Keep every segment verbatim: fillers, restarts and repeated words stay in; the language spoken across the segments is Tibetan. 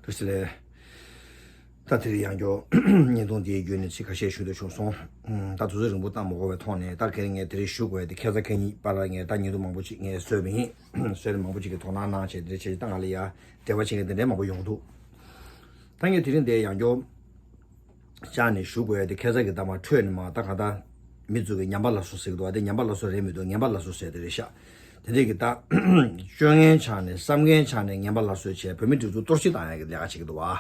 བཀྲ་ཤིས་བདེ་ལེགས། ད་དེ་རིང་ཡང་བསྐྱར་བརྙན་ཐུང་འདིའི་བརྒྱུད་ནས་ཅིག་ཁ་ཤས་ཞུ་འདོད་བྱུང་སོང་། ཨུམ། ད་དུས་ཚོད་རིང་པོ་བཏང་མ་དགོས་པའི་ཐོག་ནས། ད་གལ་ངས་དེ་རིང་ཞུ་དགོས་ཡ་དེ་ཁ་སང་ཁ་ཉིན་བར་ལ་ངས་ད་བརྙན་ཐུང་མང་པོ་ཅིག་ངས་བཟོས་པ་ཡིན། བཟོས་ནས་མང་པོ་ཅིག་གིས་དོ་སྣང་གནང་བྱས། དེ་འདྲ་བྱས་ད་ང་ལ་ཡ་འབྲེལ་བ་བྱེད་མཁན་དེ་འདྲའི་མང་པོ་ཡོང་འདུག་ད་ངས་དེ་རིང་འདིར་ཡང་བསྐྱར་བཅར་ནས་ཞུ་དགོས་ཡ་དེ། ཁ་སང་གི་ད་མར་འཕྲོས་ནས་མར་ད་གང་ལྟར་མི་ཚོ་གིས་ངན་པ་སླར་གསོ་ཟེར་གི་འདུག་བ། དེ་ངན་པ་སླར་གསོ་རེད་མི་འདུག་ངན་པ་སླར་གསོ་ཟེར་དེ་རེད་ཤག་དེ་འདྲས་ཀྱི་ད་སྤྱོད་ངན་ཆགས་ནས་བསམ་ངན་ཆགས་ནས་ངན་པ་སླར་གསོ་བྱས། བོད་མི་སྒྲིག་འཛུགས་གཏོར་བཤིག་བཏང་ཡ་གི་ལས་ཀ་བྱེད་ཀྱི་འདུག་བ།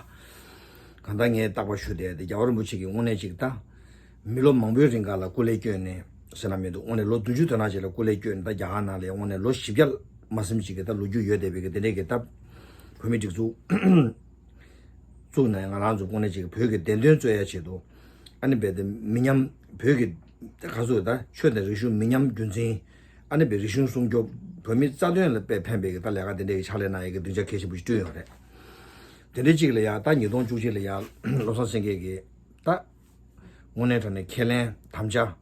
གང་ལྟར་ངས་བརྟག་པ་ཞུ་བསྡད་དེ། རྒྱལ་བ་རིན་པོ་ཆེ་གིས་དངོས་གནས་ཅིག་ད་མི་ལོ་མང་པོའི་རིང་ག་ལ་སྐུ་ལས་བསྐྱོན་ནས་ཟེར་ན་མི་འདུག་དངོས་གནས་ལོ་བདུན་ཅུ་དོན་གྲངས་ཅིག་ལ་སྐུ་ལས་བསྐྱོན་ནས། ད་རྒྱ་གར་ནང་ལ་ཡང་དངོས་གནས་ལོ་བཞི་བརྒྱ་མ་ཟིན་ཅིག་གི་ད་ལོ་རྒྱུས་ཡོད་བསྡད་པའི་གི་དེ་འདྲས་ཀྱི་ད་བོད་མི་སྒྲིག་འཛུགས་བཙུགས་ནས། ང་རང་ཚོ་དངོས་གནས་ཅིག་བོད་ཀྱི་བདེན་དོན་རྩོད་ཡ་ཆེད་དུ། ཨ་ནི་རྦད་དེ་མི་ཉམས། བོད་ཀྱི་ཁ་སོ་ད་ཆོས་དང་རིག་གཞུང་མི་ཉམས་རྒྱུན་འཛིན། ཨ་ནི་རྦད་རིག་གཞུང་སྲུང་སྐྱོབ། བོད་མི་རྩ་དོན་ལ་དཔེ་ཕན་པའི་གི་ད་ལས་ཀ་དེ་འདྲའི་གི་ཕྱག་ལས་གནང་ཡ་གི་སྡིངས་ཆ་གལ་ཆེན་པོ་ཞིག་བསྐྲུན་ཡོད་རེད། དེ་འདྲའི་ཅིག་ལ་ཡ་ད་ཉིས་སྟོང་བཅུ་གཅིག་ལ་ཡ་བློ་བཟང་སེང་གེ་གིས་ད་དངོས་གནས་དྲང་གནས་ཁས་ལེན་དམ་བཅའ་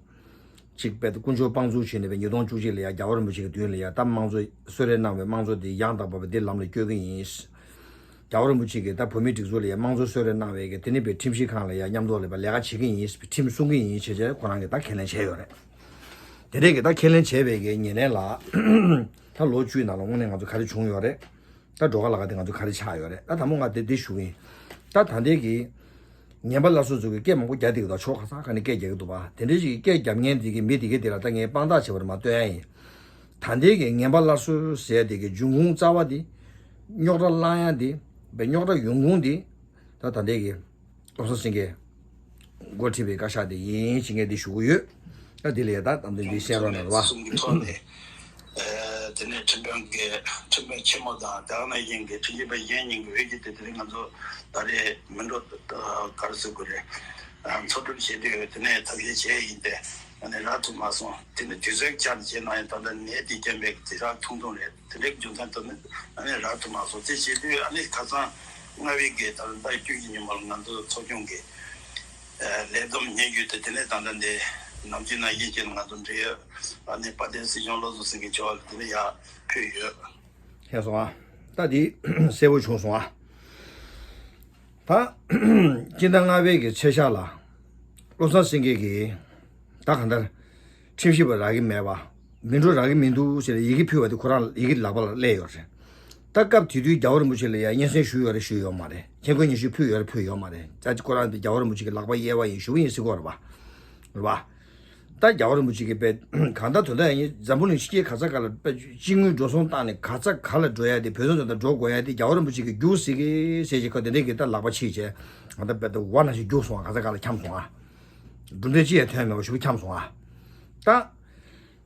ཅིག་རྦད་དེ་དཀོན་མཆོག་དཔང་བཙུགས་བྱས་ནས་རྦད་ཉིས་སྟོང་བཅུ་གཅིག་ལ་ཡ་རྒྱལ་བ་རིན་པོ་ཆེ་གི་མདུན་ལ་ཡ་ད་དམངས་གཙོ་གསོལ་རས་གནང་བའི་དམངས་གཙོ་དེ་ཡང་དག་པ་འདི་ལམ་ལ་བསྐྱོད་ཀྱི་ཡིན། རྒྱལ་བ་རིན་པོ་ཆེ་གིས་ད་བོད་མིའི་སྒྲིག་འཛུགས་ལ་ཡ་དམངས་གཙོ་གསོལ་རས་གནང་བའི་གི་དེ་ནི་རྦད་ཁྲིམས་ཞིབ་ཁང་ལ་ཡ་མཉམ་དུ་ལ་རྦད་ལས་ཀ་བྱེད་ཀྱི་ཡིན། ཁྲིམས་སྲུང་གི་ཡིན་བྱས་བྱས་ཁོ་རང་གིས་ད་ཁས་ལེན་བྱས་ཡོད་རེད། དེ་འདྲས་གི་ད་ཁས་ལེན་བྱས་པའི་གི་ཉེར་ལེན་ལ་ད་ལོ་བཅུའི་ནང་ལ་དངོས་གནས་ང་ཚོ་ག་རེ་བྱུང་ཡོད་རེད། ད་འགྲོ་ཁ་ལ་ཁ་དེ་ང་ཚོ་ག་རེ་ཆགས་ཡོད་རེད། ད་དང་པོ་ང་དེ་འདི་ཞུ་གི་ཡིན། ད་ད་ལྟའི་གི་ངན་པ་སླར་གསོ་ཚོ་གིས་སྐད་མང་པོ་རྒྱག་བསྡད་ཀྱི་འདུག་ཕྱོགས་ག་ས་ག་ནས་སྐད་རྒྱག་གི་འདུག་བ། དེ་འདྲ་ཞིག་སྐད་རྒྱབ་མཁན་དེ་གི་མི་དེ་གི་དེ་ལ་ད་ངས་དཔང་རྟགས་བྱས་པ་རེད་མ་སྟོན་ཡ་ཡིན། ད་ལྟའི་གི་ངན་པ་སླར་གསོ་ཟེར་དེ་གི་འབྱུང་ཁུངས་རྩ་བ་དེ། རྙོག་དྲ་བསླང་ཡ་དེ། རྦད་རྙོག་དྲ་ཡོང་ཁུངས་དེ། ད་ད་ལྟའི་གི་བློ་བཟང་སེང་གེ་འགོ་ཁྲིད་པའི་བཀའ་ཤག་དེ་ཡིན་ཞེས་ངས་འདི་ཞུ་གི་ཡོད། ད་དེ་ལ་ཡ་ད་དམ་དོན་འདི་གསན་རོགས་གནང་རོགས། གསུམ་གྱི་ཐོག་ནས། ཨ། དེ་ནས་ཁྲིམས་དཔོན་གྱི་ཁྲིམས་དཔོན་ཆེན་མོ་དང་དེ་ནས་ཡིན་གྱི་ཁྲིམས་ཞིབ་པ་གཞན་གཉིས་ཀྱི་འོས་ཀྱི་དེ་དེ་རིང་ང་ཚོ་ད་རེས་མི་འགྲོ། ག་རེ་ཟེར་དགོས་རེད། ཨ། འཚོ་སྒྲུབ་བྱེད་དུས་དེ་ནས་ཐབས་ཤེས་བྱས་ཡིན་ཏེ། ཨ་ནི་རག་ཐུབ་མ་སོང་། དེ་ནས་དུས་ཚོད་འཆར་བྱས་ན་ཡང་ད་ལྟ་ནད་དེ་རྐྱེན་པས་དེ་རག་ཐུང་ཐུང་རེད། དེ་འདྲའི་རྒྱུ་མཚན་ཐོག་ནས་ཨ་ནི་རག་ཐུབ་མ་སོང་། དེ་བྱེད་དུས་ཨ་ནི་ཁ་སང་ལྔ་པའི་གི་ད་ལྟ་བཅུ་གཅིག་ཉིན་མོ་ལ་ང་ཚོ་ཚོགས་ཆུང་གི་ལས་བསྡོམས་སྙན་ཞུ་དེ་དེ་ནས་ད་ལྟ་འདི་ནམ་རྒྱུན་ནང་བཞིན་བྱས་ནས་ང་ཚོ་འབྲེལ་ཡོད་ཨ་ནི་དཔལ་ལྡན་སྲིད་སྐྱོང་བློ་བཟང་སེང་གེ་མཆོག་ལ་དེ་ནས་ཡར་ཕུལ་ཡོད། ཤེས་སོང་ཨ། ད་འདི་གསལ་པོ་བྱུང་སོང་ཨ། ད་སྤྱི་ཟླ་ལྔ་པའི་གི་ཚེས་ཤར་ལ་བློ་བཟང་སེང་གེ་གིས་ད་གང་ལྟར་ཁྲིམས་ཞིབ་པ་རག་གི་མེད་པ། མི་འགྲོ་རག་གི་མི་འདུག་ཟེར་ཡི་གེ་ཕུལ་བ་དེ་ཁོ་རང་ཡི་གེ་ལག་པ་ལ་སླེབས་ཡོད་རེད། ད་སྐབས་དེ་དུས་རྒྱལ་བ་རིན་པོ་ཆེ་ལ་ཡང་སྙན་སེང་ཞུས་ཡོད་རེད་ཞུས་ཡོད་མ་རེད། མཁྱེན་དགོངས་སྙན་ཞུ་ཕུལ་ཡོད་རེད་ཕུལ་ཡོད་མ་རེད། ད་ཁོ་རང་དེ་རྒྱལ་བ་རིན་པོ་ཆེ་གི་ལག་པ་གཡས་པ་ཡིན་ཞུ་གི་ཡིན་ཟེར་གི་ཡོད་རེད་པ། རེད་པ། ད་རྒྱལ་བ་རིན་པོ་ཆེ་གིས་དཔེ་གང་ལྟར་དོན་དག་ཡིན། འཛམ་བུ་གླིང་ཕྱི་རྒྱལ་ག་ས་ག་ལ་དཔེ་ཕྱི་དངུལ་འགྲོ་སོང་བཏང་ནས་ག་ས་ག་ལ་འགྲོ་ཡ་དེ། བོད་དོན་དོན་དག་འགྲོ་དགོས་ཡ་དེ་རྒྱལ་བ་རིན་པོ་ཆེ་གིས་རྒྱུགས་སྲིད་གི་ཟེར་གྱི་ཁོ་དེ་འདྲས་ཀྱི་ད་ལག་པ་ཕྱིས་བྱས། ང་ད་དཔེ་ད་ཝ་ན་ཞིག་རྒྱུགས་སོང་བ། ག་ས་ག་ལ་འཁྱམས་སོང་བ། གྲུབ་འབྲས་ཅི་ཡང་ཐོན་མེད་པ་ཞུ་འཁྱམས་སོང་བ། ད་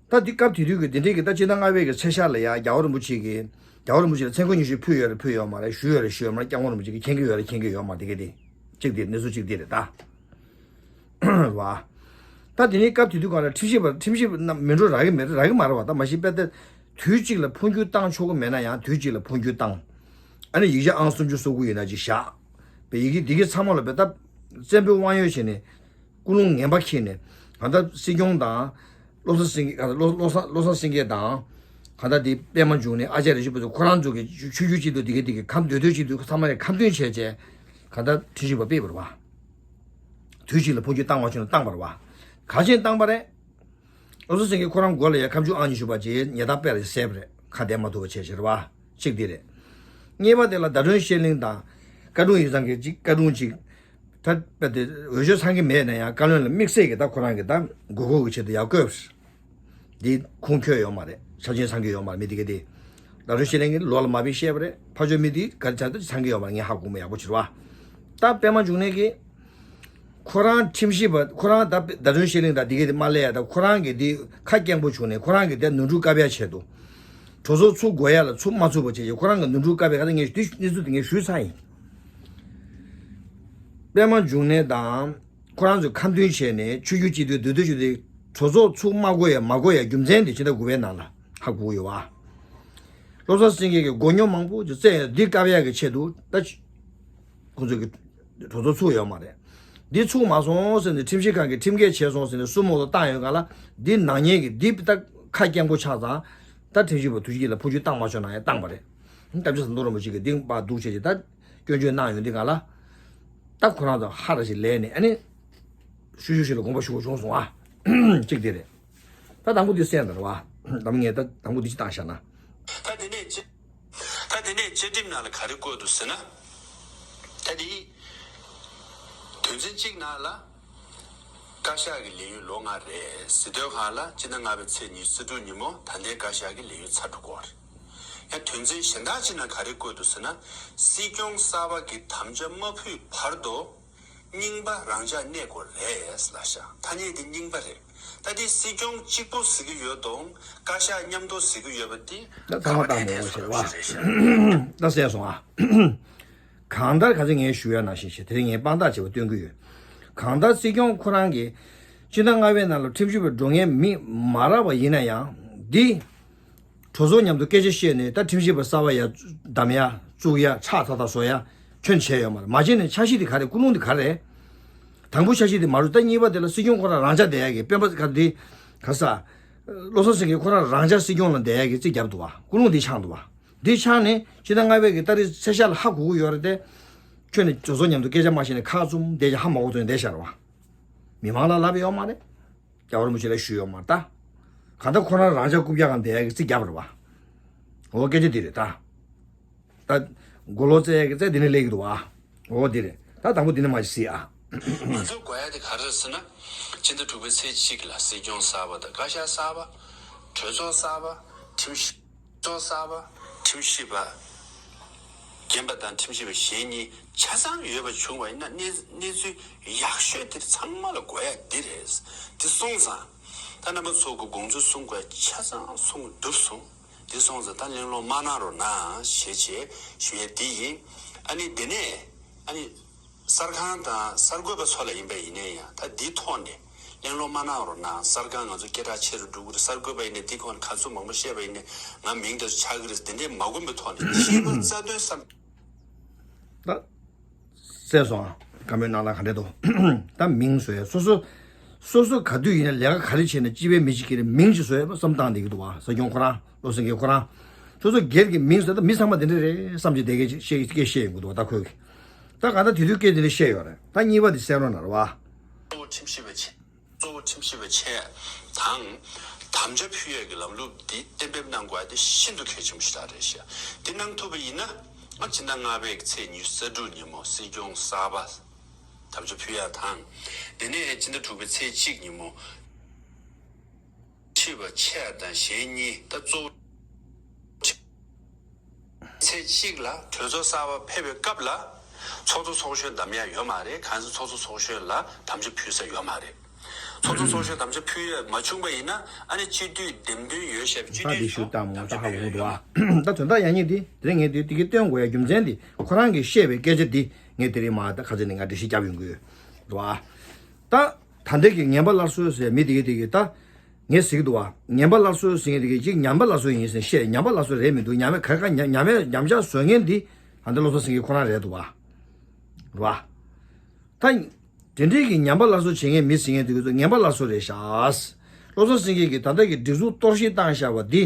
ད་འདི་སྐབས་དེ་དུས་ཀྱི་དེ་འདྲས་ཀྱི་ད་སྤྱི་ཟླ་ལྔ་པའི་གི་ཚེས་ཤར་ལ་ཡ་རྒྱལ་བ་རིན་པོ་ཆེ་གིས་རྒྱལ་བ་རིན་པོ་ཆེ་ལ་མཚན་དགོངས་སྙན་ཞུ་ཕུལ་ཡོད་རེད་ཕུལ་ཡོད་མ་རེད། ཞུས་ཡོད་རེད་ཞུས་ཡོད་མ་རེད། སྐྱབས་མགོན་རིན་པོ་ཆེ་གིས་མཁྱེན་གྱི་ཡོད་རེད་མཁྱེན་གྱི་ཡོད་མ་རེད། དེ་ག་དེ་གཅིག་དེ་གནས་ཚུལ་གཅིག་དེ་རེད་ད། བ། ད་དེ་ནས་སྐབས་དེ་དུས་གང་ལ་ཁྲིམས་ཞིབ་པ་ཁྲིམས་ཞིབ་པ་རྣམས་མི་འགྲོ་རག་གི་མེད་རག་གི་མ་རེད་བ། ད་མ་གཞི་དཔེ་ད་དུས་གཅིག་ལ་འཕོ་འགྱུར་བཏང་ཆོག་གི་མེད་ན་ཡང་དུས་གཅིག་ལ་འཕོ་འགྱུར་བཏང་། ཨ་ནི་ཡིག་ཆ་ཨང་སུམ་ཅུ་སོ་དགུ་ཡིན་ན་ཅིག་བཞག་པའི་ཡི་གེ་འདི་གའི་ཚང་མ་ལ་དཔེ་ད་བཙན་པོའི་དབང་ཡོད་བྱས་ནས་ཀུན་སློང་ངན་པ་འཁྱེར་ནས་གང་ལྟར་སྲིད་སྐྱོང་དང་། བློ་བཟང་སེང་གེ་བློ་བློ་བཟང་བློ་བཟང་སེང་གེ་དང་། གང་ལྟར་དེ་པད་མ་འབྱུང་གནས། ཨ་ཅཱརྱ་རིན་པོ་ཆེ་ཁོ་རང་ཚོ་གི་ཆོས་བརྒྱུད་སྤྱི་འཐུས་དེ་གའི་དེ་གའི་ཁམས་འདོད་འདོད་སྤྱི་འཐུས་ཚང་མ་ལ་ཁ་འདོན་བྱས་བྱས་གང་ལྟར་ཁྲིམས་ཞིབ་པ་ཕེབས་པ་རེད་བ། དུས་གཅིག་ལ་འཕོ་འགྱུར་བཏང་བ་བྱུང་ན་བཏང་པ་རེད་བ། ག་བྱས་བཏང་པ་རེད། བློ་བཟང་སེང་གེ་ཁོ་རང་མགོ་ལ་ཡ་ཁ་མཆུ་ཨང་ཉི་ཤུ་པ་བྱས་ཉེས་རྡུང་དཔེ་ལ་བསད་པ་རེད། ཁ་གཏད་མ་ཐུབ་པ་བྱས་བྱས་རེད་བ། གཅིག་དེ་རེད། གཉིས་པ་དེ་ལ་ཟླ་སྒྲོན་ཤེས་གླིང་དང་། བཀའ་དྲུང་ཡིག་ཚང་གི་གཅིག་བཀའ་དྲུང་གཅིག་ད་དཔེ་དེ་འོས་ཤོག་ཚང་གི་མེད་ན་ཡང་བཀའ་བློན་ལ་དམིགས་བསལ་གྱི་ད་ཁོ་རང་གི་ད་དགོས་མཁོ་གི་ཆེད་དུ་ཡར་བསྐོས་པ་རེད། འདི་ཁུངས་འཁྱོལ་ཡོད་མ་རེད། ཆ་རྐྱེན་ཚང་གི་ཡོད་མ་རེད། མི་དེ་ག་དེ། ཟླ་སྒྲོན་ཤེས་གླིང་གི་ལོ་ལ་མ་བབས་བཤད་པ་རེད། ཕར་ཕྱོགས་མི་དེ་ག་རེ་ཆགས་འདུག་ཚང་གི་ཡོད་མ་རེད། ངས་ཧ་གོ་མི་ཡག་པོ་བྱེད་རོགས། ད་པད་མ་འབྱུང་གནས་ཀྱིས་ཁོ་རང་ཁྲིམས་ཞིབ་པ་ཁོ་རང་ད་ཟླ་སྒྲོན་ཤེས་གླིང་དང་དེ་ག་དེ་མ་སླེབས་ཡ། ད་ཁོ་རང་གི་དེ་ཁ་སྐྱེངས་པོ་བྱུང་ནས་ཁོ་རང་གི་དེ་ནོར་འཁྲུལ་བཀག་པའི་ཆེད་དུ་གྲོས་ཚོགས་ཚུགས་དགོས་ཡ་ལ་ཚུགས་མ་ཚུགས་པ་བྱས་ཀྱི་ཁོ་རང་གི་ནོར་འཁྲུལ་བཀག་པའི་ཁ་ད་ངས་དེ་གནས་ཚུལ་དེ་ངས་ཞུས་ཚར་ཡིན། པད་མ་འབྱུང་གནས་དང་། ཁོ་རང་ཚོས་ཁ་འདོན་བྱས་ནས་ཆོས་བརྒྱུད་སྤྱི་འཐུས་འདུས་སྡོད་ཅིག་དེ་གྲོས་ཚོགས་ཚུགས་མ་དགོས་ཡ་མ་དགོས་ཡ་རྒྱུ་མཚན་དེ་ཕྱི་ཟླ་དགུ་པའི་ནང་ལ་ཧ་གོ་ཡོད་བ། བློ་བཟང་སེང་གེ་གིས་མགོ་རྙོག་མང་པོ་ཅིག་བཙལ་ཡ་འདི་བཀག་ཡ་གི་ཆེད་དུ་ད་ཁོ་ཚོ་གི་གྲོས་ཚོགས་ཚུགས་ཡོད་མ་རེད། འདི་ཚུགས་མ་སོང་ཟེར་ནས་ཁྲིམས་ཞིབ་ཁང་གིས་ཁྲིམས་འགལ་བྱས་སོང་ཟེར་ནས་སུ་མོ་ཚོ་བཏང་ཡོད་ག་ལ། འདི་ནག་ཉེས་ཀྱི་འདི་ད་ཁ་སྐྱེངས་པོ་ཆགས་ཙང་ད་ཁྲིམས་ཞིབ་པ་དུས་ཅིག་ལ་འཕོ་འགྱུར་བཏང་མ་ཆོག་ན་ཡང་བཏང་པ་རེད། དམ་ཆོས་ཟམ་གདོང་རིན་པོ་ཆེ་གིས་འདི་དཔར་སྡུག་བྱས་ཀྱི་ད། སྐྱོན་བརྗོད་གནང་ཡོང་དུས་ག་ལ། ད་ཁོ་རང་ཚོ་ཧ་ར་ཞིག་ལས་ནས་ཨ་ནི། ཤུ་ཤུ་ཞིག་ལ་དགོངས་པ་ཞུ་དགོས་བྱུང་སོང་ཨ། གཅིག་དེ་རེད། ད་དང་པོ་དེ་གསན་དང་རེད་བ། ད་ངས་ད་དང་པོ་དེ་ཅི་བཏང་བཞག་ན། ད་དེ་ནས་ཅི། ད་དེ་ནས་བཅའ་ཁྲིམས་ནང་ལ་ག་རེ་བཀོད་འདུག་ཟེར་ན། ད་དེ། དོན་ཚན་གཅིག་ནང་ལ། བཀའ་ཤག་གི་ལས་ཡུན་ལོ་ལྔ་རེད་ཟེར་དུས་སྒང་ལ་སྤྱི་ཟླ་ལྔ་པའི་ཚེས་ཉི་ཤུ་རྩ་དྲུག་ཉིན་མོ་ད་ལྟའི་བཀའ་ཤག་གི་ལས་ཡུན་ཚར་འགྲོ་གི་རེད། ཡང་དོན་ཚན་གཞན་དག་ཅིག་ནང་ག་རེ་བཀོད་འདུག་ཟེར་ན། སྲིད་སྐྱོང་གསར་པ་གི་དམ་བཅའ་མ་ཕུལ་བར་དུ་རྙིང་པ་རང་འཇགས་གནས་དགོས་རེད་ལབ་ཤག་ཐ་སྙད་དེ་རྙིང་པ་རེད། ད་དེ་སྲིད་སྐྱོང་གཅིག་པོ་ཟེར་གྱི་ཡོད་དང་བཀའ་ཤག་མཉམ་དུ་ཟེར་གྱི་ཡོད་པ་དེ་ད་ཚང་མ་ག་པར་བལྟ་མོ་ཐད་ཟེར་བ་ཞིག་རེད་ཤག་ད་གསལ་སོང་ཨ། གང་ལྟར་ག་ཚོད་ངས་ཞུ་ཡ་ནང་བཞིན་བྱས་དེ་རིང་ངས་དཔང་རྟགས་བྱས་པ་སྟོན་གྱི་ཡོད། གང་ལྟར་སྲིད་སྐྱོང་ཁོ་རང་གིས་སྤྱི་ཟླ་ལྔ་པའི་ནང་ལ་ཁྲིམས་ཞིབ་པ་འགྲོ་མཁན་མི་མ་རག་པ་ཡིན་ན་ཡང་འདི། གྲོས་ཚོགས་མཉམ་དུ་སྐད་ཆ་བཤད་ནས་ད་ཁྲིམས་ཞིབ་པ་གསར་པ་ཡ་བདམས་ཡ་བཙུགས་ཡ་ཁྲག་ཐག་ཐག་བཟོ་ཡ་ཁྱོན་བྱས་ཡོད་མ་རེད། མ་བྱས་ནས་འཆར་གཞི་དེ་ག་རེད། ཀུན་སློང་དེ་ག་རེད། དང་པོ་འཆར་གཞི་དེ་མ་རུ་ད་གཉིས་པ་དེ་ལ་སྲིད་སྐྱོང་ཁོ་རང་རང་འཇགས་བསྡད་ཡ་གི་སྤེན་པ་ག་འདི་ག་ས། བློ་བཟང་སེང་གེ་ཁོ་རང་རང་འཇགས་སྲིད་སྐྱོང་ལ་བསྡད་ཡ་གི་རྩིས་བརྒྱབ་འདུག་བ། ཀུན་སློང་འདི་ཆགས་འདུག་བ། འདི་ཆགས་ནས་ཕྱི་ཟླ་ལྔ་པའི་གི་ཏ་རིག་ཚེས་ཤར་ལ་ཧ་གོ་གི་ཡོད་རེད་དེ། ཁྱོད་ནི་གྲོས་ཚོགས་མཉམ་དུ་སྐད་ཆ་མ་བཤད་ནས་ཁ་བཙུམ་བསྡད་ཀྱི་ཧ་མ་གོ་ཚོད་བསྡད་ཤག་རེད་བ། མི་མང་ལ་ལབ་ཡོད་མ་རེད། རྒྱལ་བ་རིན་པོ་ཆེ་ལ་ཞུས་ཡོད་མ་རེད་ད། གང་ལྟར་ཁོ་རང་རང་འཇགས་རྐུབ་བཀྱག་སྒང་བསྡད་ཡ་གི་རྩིས་བརྒྱབ་རེད་བ། འོ་སྐད་ཆ་འདི་རེད་ད། ད། མགོ་ལོག་རྩེ་ཡ་གི་རྩེ་འདི་ནས་སླེབས་ཀྱི་འདུག་བ། འོ་འདི་རེད་ད། དང་པོ་འདི་ནས་མར་གཟིགས་ཨ། ང་ཚོ་དགོས་ཡ་དེ་ག་རེ་རེད་ཟེར་ན། སྤྱི་ཟླ་དྲུག་པའི་ཚེས་གཅིག་ལ་སྲིད་སྐྱོང་གསར་པ་དང་བཀའ་ཤག་གསར་པ། གྲོས་ཚོགས་གསར་པ། ཁྲིམས་ཞིབ། གྲོས་ཚོགས་གསར་པ། ཁྲིམས་ཞིབ་པ། རྒན་པ་དང་ཁྲིམས་ཞིབ་པ་གཞན་གཉིས་ཆ་ཚང་ཡོད་པ་བྱུང་བ་ཡིན་ན་གནས་གནས་ཚུལ་ཡག་ཤོས་དེ་ཚང་མ་ལ་དགོས་ཡ་འདི་རེད། འདི་སོང་ཙང་། ད་རྣམ་པ་ཚོ་གི་དགོངས་ཚུལ་གསུང་དགོས་ཡ་ཆ་ཚང་གསུང་གྲུབ་སོང་། འདི་སོང་ཙང་ད་གླེང་སློང་མ་གནང་རོགས་གནང་ཞེས་བྱས་ཞུ་ཡ་འདི་ཡིན། ཨ་ནི་འདི་ནས་ཨ་ནི། གསར་ཁང་དང་གསར་འགོད་པ་ཚོ་ལ་ཡིན་པ་ཡིན་ནའི་ཡང་ད་འདིའི་ཐོག་ནས་གླེང་སློང་མ་གནང་རོགས་གནང་། གསར་ཁང་ང་ཚོ་སྐད་གྲགས་ཆེ་རུ་འགྲོ་གི་རེད། གསར་འགོད་པ་ཡིན་ནའི་འདི་ཁོང་ལ་ག་ཚོད་མང་པོ་བཤད་པ་ཡིན་ནའི་ང་མིང་དེ་ཚོ་ཆགས་ཀྱི་རེད། དེ་འདྲས་མ་དགོན་པའི་ཐོག་ནས་ཆེས་མཐོའི་རྩ་དོན་བསམ། ད། གསལ་སོང་ཨ། བཀའ་མོལ་གནང་ན་ག་འདྲས་འདུག་ད་མིང་བཟོ་ཡ་སོ་སོ། སོ་སོ་ག་དུས་ཡིན་ན་ལས་ཀ་ག་རེ་བྱས་ན་སྤྱི་པའི་མི་ཞིག་གིས་མིང་ཞིག་བཟོ་ཡ་བསམ་བཏང་བསྡད་ཀྱི་འདུག་བ། སྲིད་སྐྱོང་ཁོ་རང་བློ་སེང་གེ་ཁོ་རང་། སོ་སོ་སྒེར་གྱི་མིང་ཟེར་ད་མི་ཚང་མ་དེ་འདྲ་རེད་བསམ་གྱི་བསྡད་མཁན་ཅིག་བཤད་སྐད་བཤད་ཡོང་གི་འདུག་བ། ད་ཁོས་ཀྱི། ད་ག་ད་དེ་དུས་སྐད་དེ་འདྲ་བཤད་ཡོད་རེད། ད་གཉིས་པ་དེ་གསན་རོགས་གནང་རོགས་ཨ། གཙོ་བོ་ཁྲིམས་ཞིབ་པ་ཆེ། གཙོ་བོ་ཁྲིམས་ཞིབ་པ་ཆེ་དང་། དམ་བཅའ་ཕུལ་ཡས་ཀྱི་ལམ་ལུགས་འདི་གཏན་འབེབས་གནང་དགོས་ཡ་དེ་ཤིན་ཏུ་གལ་ཆེན་པོ་ཞིག་རེད་ཤག་དེ་གནང་ཐུབ་པ་ཡིན་ན། ཨ་སྤྱི་ཟླ་ལྔ་པའི་ཚེས་ཉི་ཤུ་རྩ་དྲུག་ཉིན་མོ་སྲིད་སྐྱོང་གསར་པ་དམ་བཅའ་ཕུལ་ཡ་དང་། དེ་ནས་སྤྱི་ཟླ་དྲུག་པའི་ཚེས་གཅིག་ཉིན་མོ། ཁྲི་པ་ཆེ་དང་གཞན་གཉིས་ད་གཙོ་བོ། ཚེས་གཅིག་ལ་གྲོས་ཚོགས་གསར་པ་ཕེབས་པའི་སྐབས་ལ། ཚོགས་གཙོ་ཚོགས་གཞོན་བདམས་ཡ་ཡོད་མ་རེད། གང་ཟེར་ཚོགས་གཙོ་ཚོགས་གཞོན་ལ་དམ་བཅའ་ཕུལ་ས་ཡོད་མ་རེད། ཚོགས་གཙོ་ཚོགས་གཞོན་དམ་བཅའ་ཕུལ་ཡ་མ་བྱུང་པ་ཡིན་ན་ཨ་ནི་སྤྱི་འཐུས་འདེམས་ཐོན་ཡོད་ཤག་སྤྱི་ད་འཐུས་འདི་ཞུ་སུ་དང་མོ་ད་ཧ་གོ་གི་འདུག་ཨ། ད་དོན་དག་ཡང་སྙིང་འདི་དེ་རིང་ངས་འདི་དེ་གའི་སྟོན་དགོས་ཡ་རྒྱུ་མཚན་འདི་ཁོ་རང་གིས་བཤད་པའི་སྐད་ཆ་འདི་ངས་དེ་རིང་མ་ད་ཁ་ཚ་ནས་ང་འགྲེལ་བཤད་རྒྱབ་ཡོང་གི་ཡོད་འདུག་ཨ། ད། ད་ལྟའི་གི་ངན་པ་སླར་གསོ་ཟེར་མི་དེ་གི་དེ་གི་ད། ངས་ཟེར་གི་འདུག་བ། ངན་པ་སླར་གསོ་ཟེར་མཁན་དེ་གི་ཅིག་ཉམས་པ་སླར་གསོ་ཡིན་ཟེར་བཤད། ཉམས་པ་སླར་གསོ་རེད་མི་འདུག་ཉམས་པའི་ག་ག་ཉམས་ཉམས་པའི་ཉམས་ཆག་བཟོ་མཁན་འདི་ད་ལྟ་བློ་བཟང་སེང་གེ་ཁོ་རང་རེད་འདུག་བ། རེད་བ། ད། དེ་འདྲའི་གི་ཉམས་པ་སླར་གསོ་བྱེད་མཁན་མི་ཟེར་མཁན་དེ་གི་ཚོ་ངན་པ་སླར་གསོ་རེད་ཤག་བློ་བཟང་སེང་གེ་གི་ད་ལྟ་གི་སྒྲིག་འཛུགས་གཏོར་བཤིག་བཏང་བཞག་པ་འདི།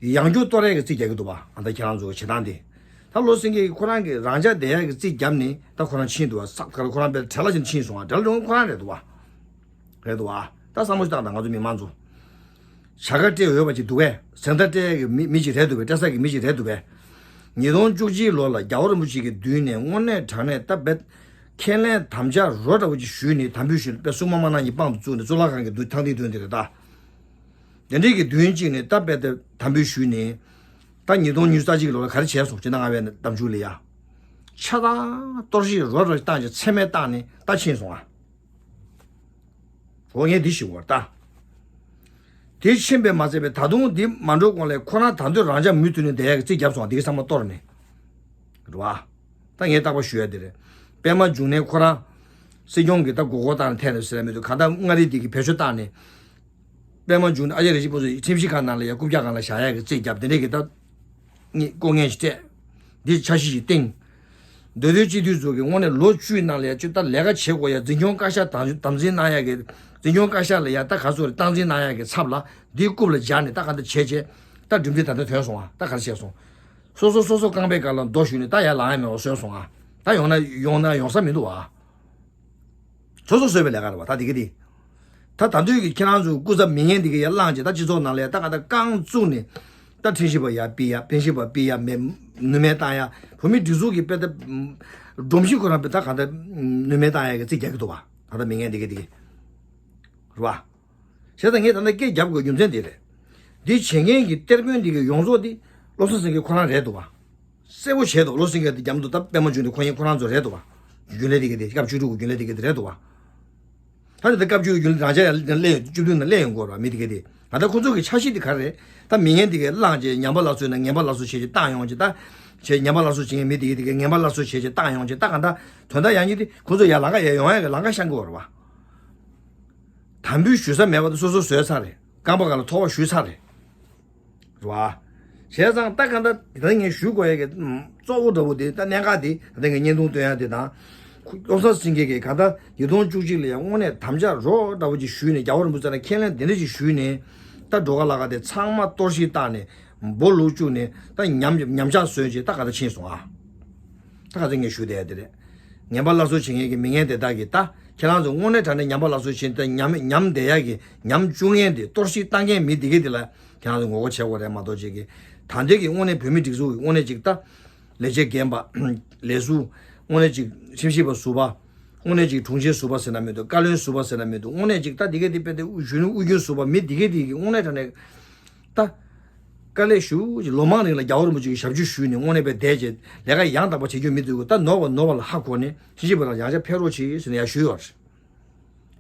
ཡང་བསྐྱར་གཏོར་ཡས་ཀྱི་རྩིས་རྒྱག་གི་འདུག་བ། ཨ་ད་ཁྱེད་རང་ཚོ་གི་བྱེད་སྟངས་འདི། ད་བློ་བཟང་སེང་གེ་གི་ཁོ་རང་གི་རང་འཇགས་བསྡད་ཡས་ཀྱི་རྩིས་བརྒྱབ་ནས་ད་ཁོ་རང་ཕྱིན་འདུག་བ། ས་ཁ་ཁོ་རང་དཔེ་བྲེལ་བ་ཅན་ཕྱིན་སོང་བ། བྲེལ་བ་ཅན་ཁོ་རང་རེད་འདུག་བ། རེད་འདུག་ཨ། ད་བསམ་བློ་ཞིག་བཏང་དང་ང་ཚོ་མི་མང་ཚོ། བྱ་དགའ་སྤྲད་འོས་པ་ཅིག་འདུག་གས། གཟེངས་རྟགས་སྤྲད་ཀྱི་མི་མི་ཅིག་རེད་འདུག་པས། སྤྲད་ས་གི་མི་ཅིག་རེད་འདུག་པས། ཉིས་སྟོང་བཅུ་གཅིག་ལོ་ལ་རྒྱལ་བ་རིན་པོ་ཆེ་གི་མདུན་ནས་དངོས་གནས་དྲང་གནས་ད་རྦད། ཁས་ལེན་དམ་བཅའ་རོ་འདྲ་བོ་ཅིག་ཞུས་ནས་དམ་འབུལ་ཞུས་པས་སྲུང་མ་མ་གནང་གི་དཔང་དུ་བཙུགས་ནས་གཙུག་ལག་ཁང་གི་མདུན་ཐང་སྟེང་མདུན་དེ་རེད་ད། དེ་འདྲའི་གི་མདུན་གཅིག་ནས་ད་རྦད་དེ་དམ་འབུལ་ཞུས་ནས། ད་ཉིས་སྟོང་ཉི་ཤུ་རྩ་གཅིག་ལོ་ལ་ག་རེ་བྱས་སོང་སྤྱི་ཟླ་ལྔ་པའི་གདམ་འཇུག་ལ་ཡ། ཆ་ཚང་གཏོར་བཤིག་རོ་འདྲ་བཏང་ཅིག་མཚན་སྨད་བཏང་ནས་ད་ཕྱིན་སོང་ཨ། འོ་ངས་འདི་ཞུ་བར་ལྟ། དེ་ཕྱིན་པས་མ་ཚད་པས་ད་དུང་འདི་མ་འགྲོ་གོང་ལས་ཁོ་རང་ད་དུང་རང་འཇགས་མུ་མཐུད་ནས་བསྡད་ཡག་གི་རྩིས་བརྒྱབ་སོང་། འདི་གི་ཚང་མ་གཏོར་ནས། རེད་བ། ད་ངས་རྟག་པར་ཞུ་ཡ་དེ་རེད། པད་མ་འབྱུང་གནས་ཁོ་རང་། སྲིད་སྐྱོང་གི་ད་མགོ་སྐོར་བཏང་ནས་ཐད་ནས་ཟེར་ཡ་མི་འདུག་གང་ལྟར་མངའ་རིས་འདི་གི་བེད་སྤྱོད་བཏང་ནས། པད་མ་འབྱུང་གནས་ཨ་ཅེ་རེ་ཞིག་པོ་ཚོ་ཁྲིམས་ཞིབ་ཁང་ནང་ལ་ཡ་རྐུབ་བཀྱག་སྒང་ལ་བཞག་ཡག་གི་རྩིས་བརྒྱབ་དེ་འདྲས་ཀྱི་ད། ལྐོག་རྔན་ཞིག་སྤྲད། འདི་འཆར་གཞི་ཞིག་བཏིང་། མདོ་སྟོད་སྤྱི་འཐུས་ཚོ་གི་དངོས་གནས་ལོ་བཅུའི་ནང་ལ་ཡ་ཅིག་ད་ལས་ཀ་བྱེད་དགོས་ཡ། འཛིན་སྐྱོང་བཀའ་ཤག་དམ་དམ་འཛིན་གནང་ཡ་གི། འཛིན་སྐྱོང་བཀའ་ཤག་ལ་ཡ་ད་ག་ཚོད་རེད་སྟངས་འཛིན་གནང་ཡ་གི་ཚབ་ལ་འདི་རྐུབ་ལ་སྦྱར་ནས་ད་ག་འདི་བྱས་བྱས། ད་གྲུབ་འབྲས་ད་ལྟ་ཐོན་སོང་ཨ། ད་ག་རེ་བྱས་སོང་། སོ་སོ་སོ་སོ་རྐང་པའི་སྒང་ལ་རྡོ་གཞུས་ནས་ད་ཡར་ལངས་ཡ་མེད་པ་བཟོས་སོང་ཨ། ད་ཡོང་ན་ཡོང་ན་ཡོང་ས་མི་འདུག་བ། སོ་སོ་བཟོས་པའི་ལས་ཀ་རེད་བ། ད་དེ་གི་དེ། ད་ད་དུས་ཀྱི་ཁྱེད་རང་ཚོའི་སྐུ་ཚབ་མི་ངན་དེ་གི་ཡར་བླངས་བྱས། ད་སྤྱི་ཚོགས་ནང་ལ་ད་ག་ད་རྐང་བཙུགས་ནས། ད་ཁྲིམས་ཞིབ་པ་ཡར་ཕུད་ཡ། ཕན་ཞིབ་པ་ཕུད་ཡ། མེ་ནུས་མེད་བཏང་ཡ། བོད་མིའི་སྒྲིག་འཛུགས་ཀྱི་དཔེ་ད་སྒྲོམ་གཞི་ཁོ་རང་དཔེ་ད་ག་ད་ནུས་མེད་བཏང་ཡ་གི་རྩིས་རྒྱག་གི་འདུག་བ། ད་ད་མི་ངན་དེ་གི་དེ་གི་རེད་བ། བྱས་ཙང་ངས་ད་ལྟ་སྐད་རྒྱབ་དགོས་རྒྱུ་མཚན་དེ་རེད། འདི་བྱེད་མཁན་གྱི་གཏེར་དཔོན་འདི་གི་ཡོངས་རྫོགས་འདི་བློ་བཟང་སེང་གེ་ཁོ་རང་རེད་འདུག་བ། གསལ་པོ་བྱས་འདུག། བློ་སེང་གེ་འདི་རྒྱབ་འདུག། ད་པད་མ་འབྱུང་འདི་ཁོ་ཡིན། ཁོ་རང་ཚོ་རེད་འདུག་བ། རྒྱུན་ལས་དེ་གི་དེ་སྐབས་བཅུ་དྲུག་གི་རྒྱུན་ལས་དེ་གི་དེ་རེད་འདུག་བ། ད་ནི་ད་སྐབས་བཅུ་གི་རྒྱུན་ལས་རང་ཅག་ཡང་སླེབས་ཡོང་། བཅུ་བདུན་ནང་སླེབས་ཡོང་དགོས་ར། མི་དེ་གི་དེ་ང་ད་ཁོ་ཚོ་གི་འཆར་གཞི་དེ་ག་རེ་རེད། ད་མི་ངན་དེ་གི་བླངས་བྱས་ཉམས་པ་སླར་གསོ་ན་ངན་པ་སླར་གསོ་བྱས་བྱས་བཏང་ཡོང་བྱས། ད་བྱས་ཉམས་པ་སླར་གསོ་བྱེད་མཁན་མི་དེ་གི་དེ་གི་ངན་པ་སླར་གསོ་བྱས་བྱས་བཏང་ཡོང་བྱས། ད་ག་ད་དོན་དག་ཡང་སྙིང་དེ་ཁོ་ཚོ་ཡར་ལམ་ཁ་ཡར་ཡོང་ཡ་གི་ལམ་ཁ་བཤང་གི་ཡོད་རེད་བ། དམ་འབུལ་ཞུ་ས་མེད་པ་དེ་སོ་སོ་བཟོས་ཚར་རེད། རྐང་པ་སྒང་ལ་ཐོ་བ་གཞུས་ཚར་རེད། རེད་བ། བྱས་ཙང་ད་ག་ད་ད་ངས་ཞུ་དགོས་ཡ་གི་གཙོ་བོ་འདྲ་བོ་དེ། ད་གནད་འགག་དེ་ད་ངས་བརྙན་ཐུང་སྟོན་ཡ་དེ་དང་། བློ་བཟང་སེང་གེ་གིས་ག་ད་ཉིས་སྟོང་བཅུ་གཅིག་ལ་ཡང་དངོས་གནས་དམ་བཅའ་རོ་འདྲ་བོ་ཅིག་ཞུས་ནས། རྒྱལ་བ་རིན་པོ་ཆེ་ལ་ཁས་ལེན་དེ་འདྲ་ཅིག་ཞུས་ནས། ད་སྒྲོལ་དཀར་ལྷ་ཁང་དེ་ཚང་མ་གཏོར་བཤིག་བཏང་ནས། འབོ་ལུག་བཅུག་ནས། ད་ཉམས་ཉམས་ཆག་བཟོས་བྱས། ད་ག་ད་ཕྱིན་སོང་ཨ། ད་ག་ཚོད་ངས་ཞུ་བསྡད་ཡ་དེ་རེད། ངན་པ་སླར་གསོ་བྱེད་མཁན་གྱི་མི་ངན་དེ་དག་གིས། ད་ཁྱེད་རང་ཚོ་དངོས་གནས་དྲང་གནས་ཉམས་པ་སླར་གསོ་བྱེད། ད་ཉམས་ཉམས་བསྡད་ཡ་གི་ཉམས་བཅུག་མཁན་དེ། གཏོར་བཤིག་བཏང་མཁན་མི་དེ་གི་དེ་ལ་ཁྱེད་རང་ཚོ་ངོ་རྒོལ་བྱེད་དགོས་རེད་མ་གཏོགས། ཅིག་གི་ད་ལྟའི་གི་དངོས་གནས་བོད་མི་སྒྲིག་འཛུགས་ཀྱི་དངོས་གནས་ཅིག་ད་ལས་བྱེད་རྒན་པ། ལས་ཟུར། དངོས་གནས་ཅིག་ཁྲིམས་ཞིབ་པ་ཟུར་པ། དངོས་གནས་ཅིག་དྲུང་ཆེ་ཟུར་པ་ཟེར་ན་མི་འདུག། བཀའ་བློན་ཟུར་པ་ཟེར་ན་མི་འདུག། དངོས་གནས་ཅིག་ད་དེ་གི་དེ་དཔེ་དེ་གཞོན་ནུ་ཨུ་རྒྱན་ཟུར་པ་མི་དེ་གི་དེ་གི་དངོས་གནས་དྲང་གནས། ད་དཀའ་ལས་ཞུ་ཅིག་ལོ་མང་རིང་ལ་རྒྱལ་བ་རིན་པོ་ཆེ་གི་ཞབས་ཕྱི་ཞུས་ནས། དངོས་གནས་དཔེ་བསྡད་བྱས་ལས་ཀ་ཡང་དག་པ་བྱེད་རྒྱུ་མི་འདུག་གི། ད་ནོར་བ་ནོར་བ་ལ་ཧ་གོ་ནས། ཁྲིམས་ཞིབ་པ་ལ་ཡང་བསྐྱར་ཕེབས་རོགས་གྱིས་ཟེར་ནས་ཡར་ཞུས་ཡོད་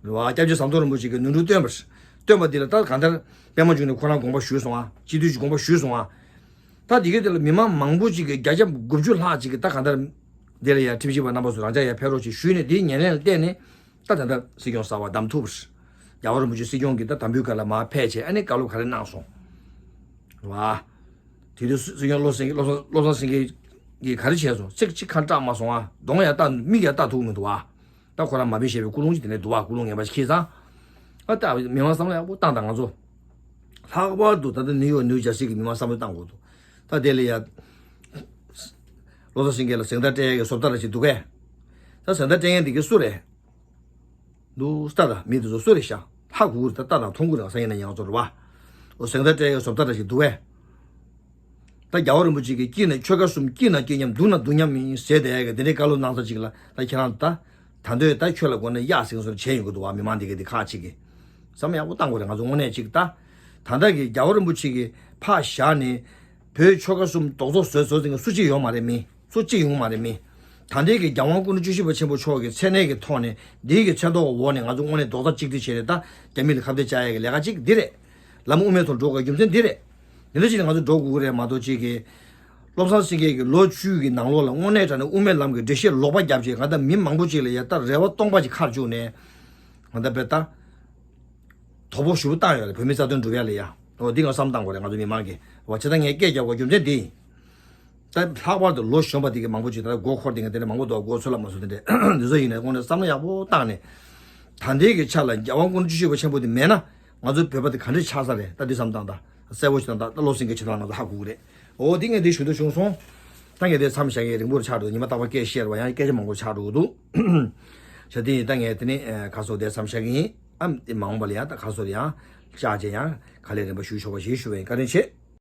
རེད། རེད་བ། སྐྱབས་རྗེ་ཟམ་གདོང་རིན་པོ་ཆེ་གིས་ནོར་འཁྲུལ་བཏོན་པ་རེད། བཏོན་པ་འདི་ལ་ད་གང་ལྟར་པད་མ་འབྱུང་གནས་ཁོ་རང་དགོངས་པ་ཞུས་སོང་ཨ། སྤྱི་འཐུས་ཀྱི་དགོངས་པ་ཞུས་སོང་ཨ། ད་འདི་གའི་དེ་ལ་མི་མང་མང་པོ་ཅིག་གིས། བརྒྱ་ཆ་དགུ་བཅུ་ལྷག་ཅིག་གིས་ད་གང་ལྟར་འདི་ལ་ཡར་ཁྲིམས་ཞིབ་པ་རྣམ་པ་ཚོ་རང་ཅག་ཡར་ཕེབས་རོགས་གྱིས་ཞུས་ནས། དེའི་ཉེར་ལེན་ལ་བརྟེན་ནས། ད་ད་ལྟ་སྲིད་སྐྱོང་གསར་པ་བདམས་ཐུབ་པ་རེད། རྒྱལ་བ་རིན་པོ་ཆེ་སྲིད་སྐྱོང་གི་ད་དམ་འབུལ་སྒང་ལ་མར་ཕེབས་བྱས། ཨ་ནི་བཀའ་སློབ་ག་རེ་གནང་སོང་། རེད་བ། དེ་དུས་སྲིད་སྐྱོང་བློ་སེང་གེ། བློ་བཟང་བློ་བཟང་སེང་གེ་གིས་ག་རེ་བྱས་སོང་། ཚིག་གཅིག་ཁ་སྐྲག་མ་སོང་ཨ། གདོང་ཡང་ལྟ། མིག་ཡང་ལྟ་ཐུབ་མི་འདུག་ཨ། ད་ཁོ་རང་མ་དཔེ་བཤད་པའི་ཀུན་སློང་ཅིག་དེ་འདྲ་འདུག་བ། ཀུན་སློང་ངན་པ་ཞིག་ཁེལ་ཙང་། ཨ། ད་མི་མང་བསམ་བློ་ཡག་པོ་བཏང་དང་། ང་ཚོ་ལྷག་པར་དུ་ད་ལྟ་ནིའུ་ཡོག་ནིའུ་ཇར་སི་གི་མི་མང་བསམ་བློ་བཏང་དགོས་འདུག། ད་དེ་ལ་ཡ་བློ་བཟང་སེང་གེ་ལ་གཟེངས་རྟགས་སྤྲད་ཡ་གི་བཟོ་ལྟ་ར་ཞིག་འདུག་གས། ད་གཟེངས་རྟགས་སྤྲད་མཁན་དེ་གི་སུ་རེད། འདུག་ལྟ་དང་། མི་དེ་ཚོ་སུ་རེད་ཤག། ཧ་གོ་གི་རེད། ད་ལྟ་དང་མཐོང་གི་རེད། ང་སང་ཉིན་ནས་ཡང་ཚོར་བ། འོ། གཟེངས་རྟགས་སྤྲད་ཡ་གི་བཟོ་ལྟ་ར་ཞིག་འདུག་གས། ད་རྒྱལ་བ་རིན་པོ་ཆེ་གིས་སྐྱིད་ན་ཆོལ་ཁ་གསུམ། སྐྱིད་ན་སྐྱིད་མཉམ། སྡུག་ན་སྡུག་མཉམ་ཡིན་ཟེར་བསྡད་ཡ་གི་དེ་འདྲའི་བཀའ་སློབ་གནང་ས་ཅིག་ལ། ད་ཁྱེད་རང་ད་ད་འདོད་ད་ཁྱོད་ལ་དགོས་ན་གཡག་ཟིང་ཟིང་བྱས་ཡོང་གི་འདུག་བ། མི་མང་འདི་ག་འདི་ཁག་ཅིག་གིས་བསམ་ཡག་པོ་བཏང་དགོས་རེད། ང་ཚོ་དངོས་གནས་ཅིག་ད་ད་ལྟ་གི་རྒྱལ་བ་རིན་པོ་ཆེ་གིས་ཕར་བཞག་ནས། བོད་ཆོལ་ཁ་གསུམ་རྡོག་རྩ་བཟོས་བཟོས་ཟིན་གི་སུ་གཅིག་ཡོང་མ་རེད། མི་སུ་གཅིག་ཡོང་མ་རེད། མི་ད་ལྟའི་གི་རྒྱལ་དབང་སྐུ་ཕྲེང་བཅུ་བཞི་པ་ཆེན་པོ་མཆོག་གི་མཚན་གནས་ཀྱི་ཐོག་ནས། འདིའི་གི་མཚན་ཐོག་འོག་ནས་ང་ཚོ་དངོས་གནས་རྡོག་རྩ་གཅིག་སྒྲིལ་བྱས་ནས། ད་རྒྱ་མི་ལ་ཁ་གཏད་བཅག་ཡ་གི་ལས་ཀ་གཅིག་འདི་རེད། ལམ་དབུ་མའི་ཐོག་འགྲོ་དགོས་རྒྱུ་མཚན་འདི་རེད། འདི་འདྲ་ཅིག་ནས་ང་ཚོ་འགྲོ་དགོས་ཀྱི་རེད་མ་གཏོགས། ཅིག་གི་བློ་བཟང་སེང་གེ་གི་ལོ་བཅུ་གི་ནང་ལོགས་ལ་དངོས་གནས་དྲང་གནས་དབུ་མའི་ལམ་གྱི་འགྲེལ་བཤད་ལོག་པ་བརྒྱབ་བྱས། ང་ད་མི་མང་པོ་ཅིག་ལ་ཡ་ད་རེ་བ་སྟོང་པ་ཅིག་ཁར་བཅུག་ནས། ང་ད་དཔེ་ད་དོ་ཕོག་ཞེ་པོ་བཏང་ཡོད་རེད། བོད་མིའི་རྩ་དོན་སྒྲུབ་ཡ་ལ་ཡ། འོ། འདི་ང་བསམ་བཏང་དགོས་རེད། ང་ཚོ་མི་མང་གིས། འོ། བྱས་ཙང་ངས་སྐད་རྒྱག་དགོས་རྒྱུ་མཚན་འདི་ཡིན། ད་ལྷག་པར་དུ་ལོ་གཞོན་པ་འདི་གི་མང་པོ་ཅིག་ད་མགོ་འཁོར་བསྡད་མཁན་དེ་འདྲ་མང་པོ་འདུག། མགོ་ཚོས་ལ་མ་ཚོས་དེ་འདྲ། འདི་ཚོ་ཡིན་ནའི་དངོས་གནས་བསམ་བློ་ཡག་པོ་བཏང་ནས། ད་ལྟའི་གི་ཆ་ལ་རྒྱལ་དབང་སྐུ་ཕྲེང་བཅུ་བཞི་པ་ཆེན་པོ་འདི་མེད་ན། ང་ཚོའི་བོད་པ་དེ་ག་འདྲ་ཆགས་ས་རེད། ད་འདི་བསམ་བཏང་། ད་ད་བློ་སེང་གེ་ཆེ་ཐང་ང་ཚོ་ཧ་གོ་གི་རེད། འོ། འདི་ངས་འདི་ཞུ་འདོད་བྱུང་སོང་། ད་ངས་འདི་མཚམས་བཞག་གི། རིང་པོར་ཆགས་འགྲོ། ཉི་མ་རྟག་པར་སྐད་བཤད་རོགས། ཡང་སྐད་ཆ་མང་པོ་ཆགས་འགྲོ་གི་འདུག། བྱས་དེ་ཡིན། ད་ངས་དེ་ནས་ཁ་སོ་དེ་མཚམས་བཞག་གི་ཡིན། ཨ། མ་འོངས་པ་ལ་ཡང་ད་ཁ་སོ་ཡང་བཅར་བྱས་ཡང་ག་ལེར་རིམ་པ་ཞུ་ཆོག་པ་ཞིག་ཞུ་བའི་བཀའ་དྲིན་ཆེ།